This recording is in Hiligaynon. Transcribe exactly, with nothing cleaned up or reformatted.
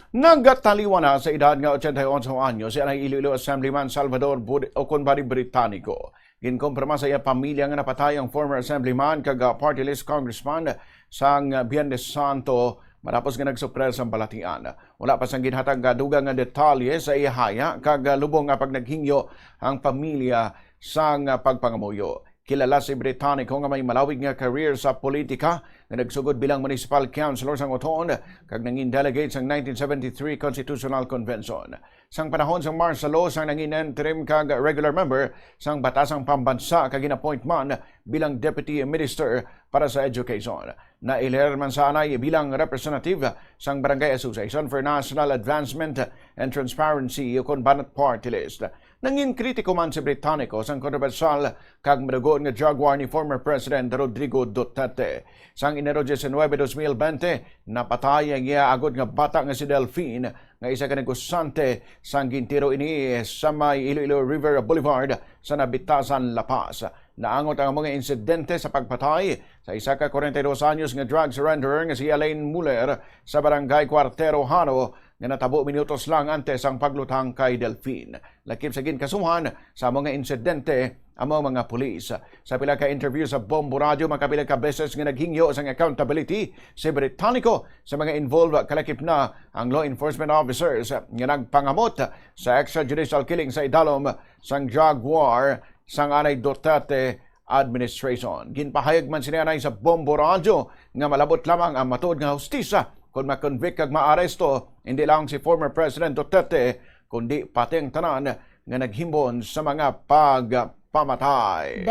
Nagataliwan na sa edad nga ochenta y ocho anyos si anay Iloilo Assemblyman Salvador Bud-, Oconbari Britannico. Ginkumpirma sa iya pamilya nga napatay ang former assemblyman kag, ah, party list congressman sang, ah, Biyernes Santo matapos nga nagsupres ang balatian. Wala pa sang ginhatag nga dugang nga detalye sa iya haya kag, ah, lubong nga pagnaghingyo ang pamilya sang, ah, pagpangamuyo. Kilala si Britannico nga may malawig nga career sa politika, nga nagsugod bilang municipal councilor sang Oton kag nangin delegate sang nineteen seventy-three Constitutional Convention. Sang panahon sang martial law, sang nangin interim kag regular member sang Batasang Pambansa kag gin-appoint man bilang deputy minister para sa education. Nailir man sa anay bilang representative sang Barangay Association for National Advancement and Transparency, ukon BANAT party list. Nangin kritiko man si Britannico sang kontrobersyal kag madugo nga drug war ni former President Rodrigo Duterte. Sang Enero diecinuebe, dos mil bente, napatay ang iya agod nga bata nga si Delfin, nga isa ka negosyante, sang gintiro ini sa may Iloilo River Boulevard sa Nabitasan, La Paz. Naangot ang mga insidente sa pagpatay sa isa ka kwarenta y dos anyos nga drug surrenderer nga si Elaine Muller sa Barangay Cuartero Jaro, nga natabo minutos lang antes ang paglutang kay Delfin. Lakip sa ginkasuhan sa mga insidente ang mga pulis. Sa pila ka interview sa Bombo Radio, makapila ka beses nga naghingyo sang accountability si Britannico sa mga involved, kalakip na ang law enforcement officers nga nagpangamot sa extrajudicial killing sa idalom sang drug war sang anay Duterte administration. Ginpahayag man sini anay sa Bombo Radio nga malabot lamang ang matuod nga hustisya kon ma-convict kag maaresto hindi lang si former President Duterte, kundi pati ang tanan nga naghimbon sa mga pagpamatay.